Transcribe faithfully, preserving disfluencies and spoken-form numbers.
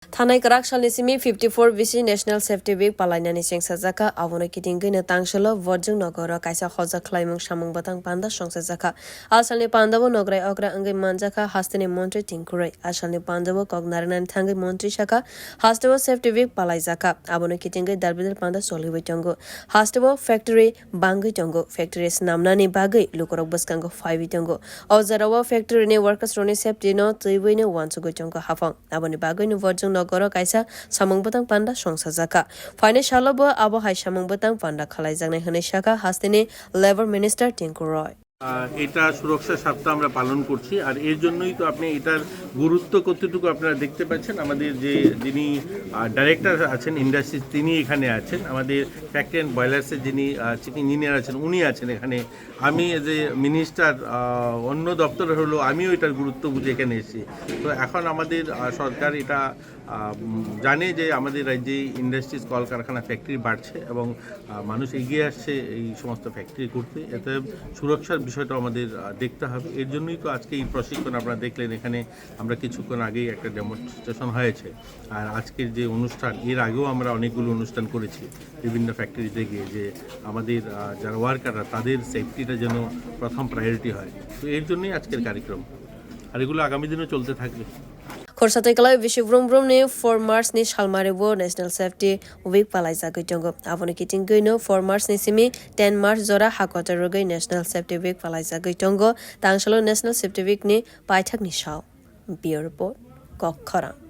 Thanai kwrak salni simi fifty four bisi National Safety Week palainani chengsajakha. Abono kitingwi no tangsalo Borjwng nogoro kaisa hojak khlaimung samung bwtang panda songsajakha. A salni pandao nograi okra wngwi manjakha hasteni montri Tinku Roy. A salni pandao kok narwknani thangwi montri sakha, hasteo Safety Week palaijakha. Abono kitingwi dalbidal panda choliwi tongo. Hasteo factory bangwi tongo. Factory swnamnani bagwi lukurok bwskango phaiwi tongo. O jorao factory ni workers rokni safety no twiwi no uansugwi tongo haphang. Aboni bagwi no Borjwng nogoro kaisa samung bwtang panda songsajakha. Phainai salo bo abo hai samung bwtang panda khalaijaknai hwnwi sakha hasteni Labour Minister Tinku Roy. আহ, এটা সুরক্ষা সপ্তাহ আমরা পালন করছি। আর এর জন্যই তো আপনি এটার গুরুত্ব কতটুকু আপনারা দেখতে পাচ্ছেন। আমাদের যে যিনি, আহ, ডাইরেক্টর আছেন ইন্ডাস্ট্রিজ, তিনি এখানে আছেন। আমাদের ফ্যাক্টরি অ্যান্ড বয়লার্সের যিনি, আহ, চিফ ইঞ্জিনিয়ার আছেন, উনি আছেন এখানে। আমি এজ এ মিনিস্টার, আহ, অন্য দপ্তর হলেও আমিও এটার গুরুত্ব বুঝে এখানে এসেছি। তো এখন আমাদের, আহ, সরকার এটা, আহ, উম, জানে যে আমাদের রাজ্যে ইন্ডাস্ট্রিজ, কলকারখানা, ফ্যাক্টরি বাড়ছে এবং, আহ, মানুষ এগিয়ে আসছে এই সমস্ত ফ্যাক্টরি করতে। এতে সুরক্ষার বিষয়টা আমাদের, আহ, দেখতে হবে। এর জন্যই তো আজকে এই প্রশিক্ষণ আপনারা দেখলেন, এখানে আমরা কিছুক্ষণ আগেই একটা ডেমনস্ট্রেশন হয়েছে। আর আজকের যে অনুষ্ঠান, এর আগেও আমরা অনেকগুলো অনুষ্ঠান করেছি বিভিন্ন ফ্যাক্টরিতে গিয়ে, যে আমাদের, আহ, যারা ওয়ার্কাররা, তাদের সেফটিটা যেন প্রথম প্রায়োরিটি হয়। তো এর জন্যই আজকের কার্যক্রম, আর এগুলো আগামী দিনও চলতে থাকবে। Khorsa tei kwlai bisi brum brum ni four March ni salmari bo National Safety Week palaijagwi tongo. Aboni kitingwi no four March ni simi ten March jora hakotor rwgwi National Safety Week palaijagwi tongo. Tangsalo National Safety Week ni paithak ni sal. Bureau Report, Kok Khorang.